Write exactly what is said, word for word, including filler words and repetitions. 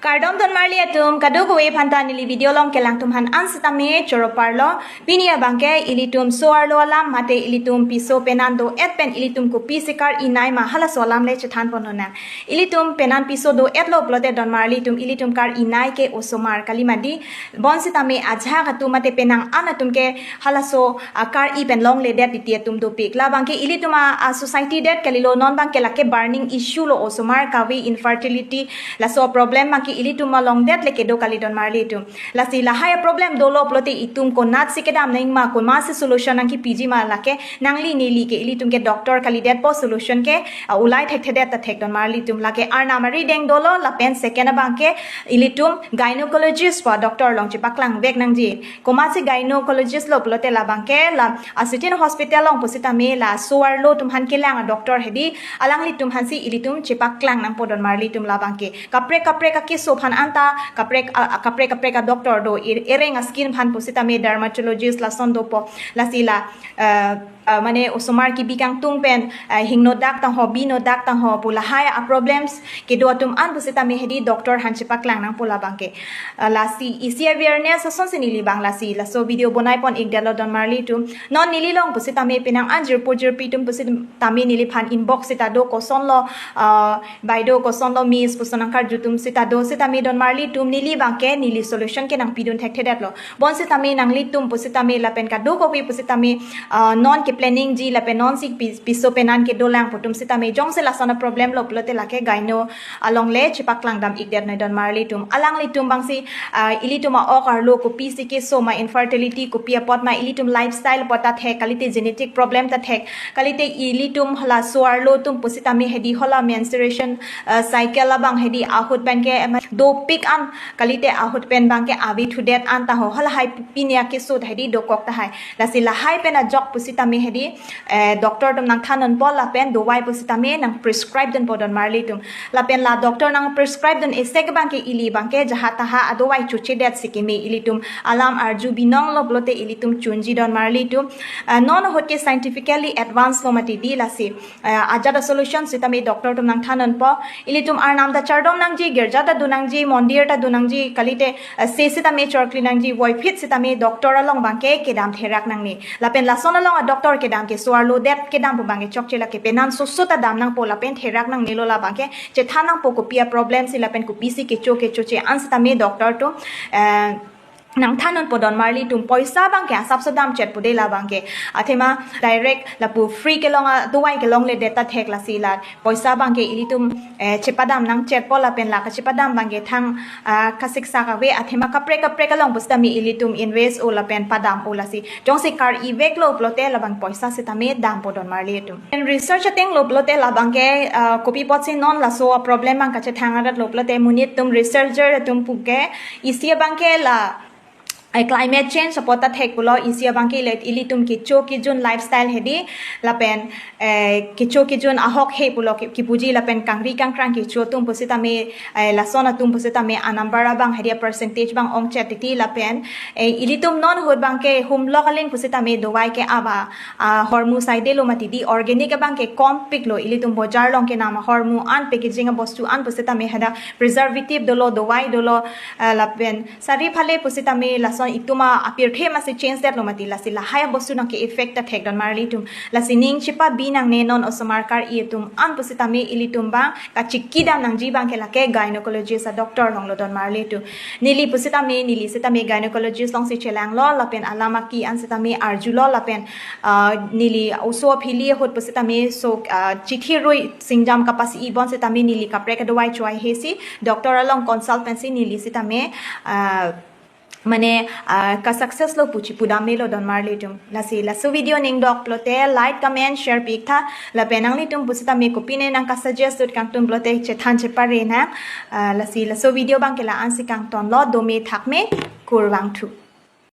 Kardom donmarli atum, kadokave aphanta neli video along kelang atum aphan an sitame choro parlo. Pini abangke ilitum so-arlo alam mate ilitum piso penan do-et pen ilitum kopisi kar-inai ma halaso alam le chethan pon lonang. Ilitum penan piso do-etlo pulote donmarli atum, ilitum kar-inai ke osomar kali mati. Bonsitame ajahak atum mate penang an atum ke halaso, ah, kar-i pen longledet titi atum dopik. Labangke ilitum a, ah, society det kalilo, non abangke lake burning issue lo osomar kave infertility. Laso problem abangke ilitum along det le kedo kali donmarli atum. Lasi lahai problem dolo pulote itum konatsi kedam nangji ma, komatsi solution nangkepiji ma lake nangli neli ke ilitum ke doctor kalidetpo solution ke, ah, ulai thekthedet ta thek donmarli atum. Lake Arnam arideng dolo lapen second abangke ilitum gynecologist pu doctor along chepaklangvek nangji. Komatsi gynecologist lo pulote labangke la Ashitin Hospital along pusitame la so-arlo atum aphan kelang a-doctor hedi, alanglitum aphansi ilitum chepaklang nangpo donmarli atum. Labangke kaprek kaprek akeso aphan anta kaprek a, a, kaprek kaprek a-doctor do, ir-, ireng a-skin aphan pusitame dermatologist lason dopo. Lasi la, eh, eh, mane osomar kebi kangtung pen, eh, hingno dak tangho, bino dak tangho pu lahai a-problems kedo atum an pusitame hedi doctor aphan chepaklang nangpo labangke. Eh, lasi isi awareness asonsi neli abang lasi laso video bonai pon-ikdetlo donmarli atum. Non neli along pusitame penang an jirpo jirpi atum pusitame neliphan inbox sita do, kosonlo, ah, bai do, kosonlo miss puson nangkarju atum sita do, sitame donmarli atum neli abangke neli solution ke nangpidun thekthedetlo. Bonsitame nanglitum pusitame lapen kadokave pusitame, ah, non ke-planning ji lapen nonsi pi-, piso penan kedolang pu atum sitame jongsi lason a-problem lo pulote lake gyno along le chepaklangdam-ikdet noi donmarli atum. Alanglitum abangsi, ah, ilitum a-ok arlo kopisi keso ma, infertility kopi apot ma, ilitum lifestyle apot ta thek, kalite genetic problem ta thek, kalite ilitum hala so-arlo atum pusitame hedi hala menstruation, ah, cycle abang hedi ahut pen ke, em, dopik an, kalite ahut pen abangke ave thudet an ta ho, halahai pini akeso ta hedi dokok tahai. Lasi lahai pen ajok pusitame hedi, eh, doctor atum nangthan nonpo lapen dovai pusitame nang-prescribe dunpo donmarli atum. Lapen la doctor nang-prescribe dun esek abangke ili abangke jaha taha adovai chochedet si keme, ilitum alam arju binong lo pulote ilitum chunji donmarli atum. Ah, non ahut ke scientifically advance lo mati di lasi, ah, ajat a-solution sitame doctor atum nangthan nonpo. Ilitum Arnam ta chardom nangji, girja ta do nangji, mondir ta do nangji, kalite, eh, se sitame chorkli nangji, voiphit sitame doctor along abangke kedam therak nangne. Lapen lason along a-doctor kedam ke so-arlo det kedam pu abangke chokche, lake penan soso ta dam nangpo lapen therak nangnelo labangke, chethan nangpo kopi a-problem si lapen kopisi kecho kechoche an sitame doctor atum, eh, nangthan nonpo donmarli atum. Poisa abangke asapso damchet pu de labangke. Athema direct lapu free kelong adovai kelongledet ta thek, lasi la poisa abangke ilitum, eh, chepadam nangchetpo lapen la kachepadam abangke thang, ah, kasiksak ave, athema kaprek kaprek along pusitame ilitum invest-o lapen padam-o lasi. Jongsi kar-iveklo pulote labang poisa sitame dampo donmarli atum. Pen research ateng lo pulote labangke, ah, kopi apotsi non laso a-problem abang kachethang arat lo pulote monit atum, researcher atum puke isi abangke la, eh, climate change apot ta thek pulo, isi abangke ili-, ilitum kecho kejun lifestyle hedi, lapen, eh, kecho kejun ahok he pulo ki-, kipuji, lapen kangri kangkrang kecho atum pusitame, eh, lason atum pusitame a-number abang hedi a-percentage abang ongchet titi lapen, eh, ilitum non ahut abangke humlok aling pusitame dovai ke ava, ah, hormu saide lo mati di, organic abangke kompik lo, ilitum bojar along kenam ahormu an, packaging abostu an pusitame hadak preservative dolo, dovai dolo, ah, lapen sari phale pusitame lason itum a-apirthe masi change det lo mati, lasi lahai abostu nangke-affect ta thek donmarli atum. Lasi ning chepabi nangne, non osomar kar-i atum an pusitame ilitum abang kachikidam nangji abangke lake gynecologist a-doctor along lo donmarli atum. Neli pusitame, neli sitame gynecologist alongsi chelanglo lapen alam aki an sitame arjulo lapen, ah, neli oso aphili ahut pusitame so, ah, chithi rui singjam kapasi-i bonsitame neli kaprek adovai choi hesi doctor along consult pensi neli sitame, ah, mane, ah, ka-success lo pu chipudam melo donmarli atum. Lasi laso video ning dok pulote like, comment, share pi-iktha. Lapen nanglitum pusitame kopine nangkasuggest dut kangtung pulote chethan chepare nang. Ah, lasi laso video abangke la-ansi kangtonlo, dome thakme, kurvangthu.